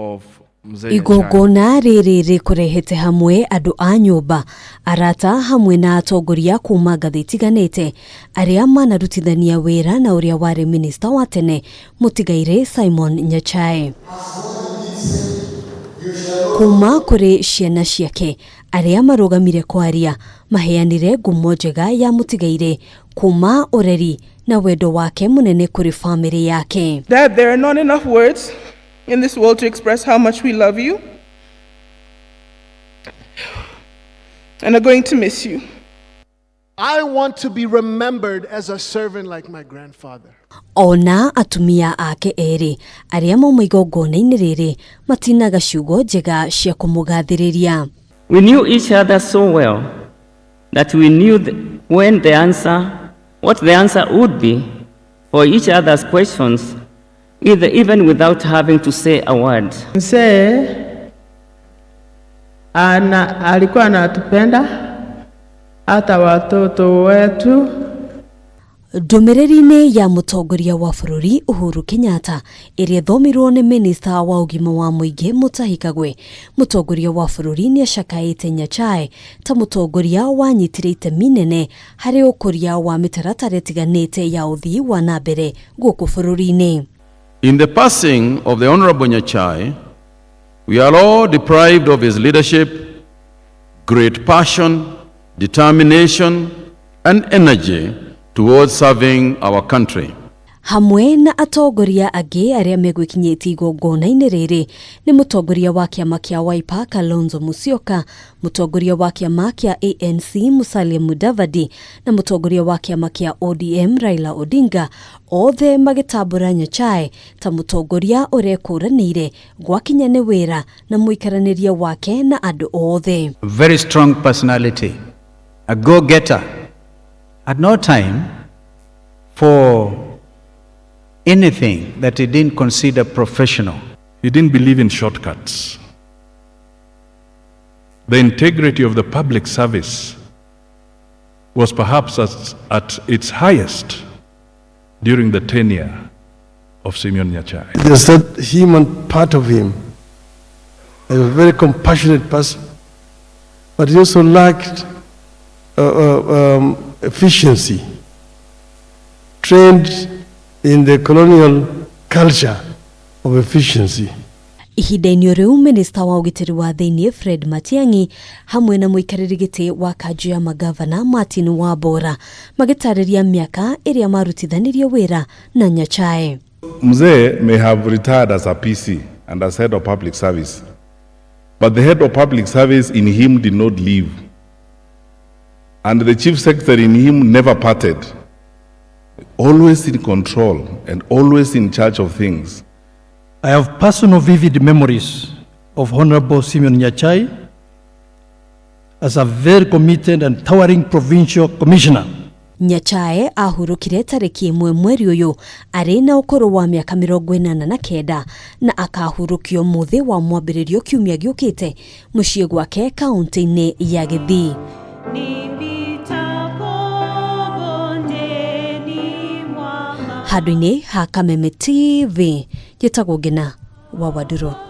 Of Mzee Nyachae. Igongona rĩrĩ rĩkũrehete hamwe andũ a nyũmba, arata hamwe na atongoria kuma ngathĩ itiganĩte arĩa manarutithania wĩra na ũrĩa warĩ minista wa tene mũtigairĩ Simon Nyachae. Kuma kũrĩ ciana ciake arĩa marũgamire kwaria maheanire ngumo njega ya mũtigairĩ kuma ũreri na wendo wake mũnene kũrĩ famĩlĩ yake. Dad, there are not enough words in this world to express how much we love you and are going to miss you. I want to be remembered as a servant like my grandfather. Ona atumia ake erĩ arĩa mauma igongona-inĩ rĩrĩ matinaga ciugo njega cia kũmũgathĩrĩria. We knew each other so well that we knew when the answer, what the answer would be for each other's questions, either, even without having to say a word. Mzee ana alikuwa anatupenda hata watoto wetu. Ndũmĩrĩri-inĩ ya mũtongoria wa bũrũri Uhuru Kenyatta ĩrĩa ĩthomirwo nĩ minista wa ũgima wa mũingĩ Mutahi Kagwe, mũtongoria wa bũrũri nĩacakaĩte Nyachae ta mũtongoria wanyitire itemi nene harĩ ũkũria wa mĩtaratara ĩtiganĩte ya ũthii wa na mbere gũkũ bũrũri-inĩ. In the passing of the Honorable Nyachae, we are all deprived of his leadership, great passion, determination, and energy towards serving our country. Hamwe na atongoria angĩ arĩa megwĩkinyĩtie igongona-inĩ rĩrĩ nĩ mũtongoria wa kĩama kĩa Wiper Kalonzo Musyoka, mũtongoria wa kĩama kĩa ANC Musalia Mudavadi na mũtongoria wa kĩama kĩa ODM Raila Odinga, othe magĩtambũra Nyachae ta mũtongoria ũrekũranĩire gwakinya nĩ wĩra na mũikaranĩrie wake na andũ othe. Very strong personality, a go-getter, had no time for anything that he didn't consider professional. He didn't believe in shortcuts. The integrity of the public service was perhaps at its highest during the tenure of Simeon Nyachae. There's that human part of him. He was a very compassionate person, but he also lacked efficiency, trained in the colonial culture of efficiency. Ihinda-inĩ rĩu minista wa ũgitĩri wa thĩinĩ Fred Matiang'i hamwe na mũikarĩri gĩtĩ wa kanjũ ya magavana Martin Wambora magĩtarĩria mĩaka ĩrĩa marutithanirie wĩra na Nyachae. Mzee may have retired as a PC and as head of public service, but the head of public service in him did not leave. And the chief secretary in him never parted. Always in control and always in charge of things. I have personal vivid memories of Honorable Simeon Nyachae as a very committed and towering provincial commissioner. Nyachae ahurũkire tarĩki 1 mweri ũyũ arĩ na ũkũrũ wa mĩaka 89 na akahurũkio mũthĩ wa mwambĩrĩrio kiumia gĩũkĩte mũciĩ gwake kaunti-inĩ ya Gĩthii. Handũ-inĩ ha Kameme TV, njĩtagwo Ngina wa Wandũrũ.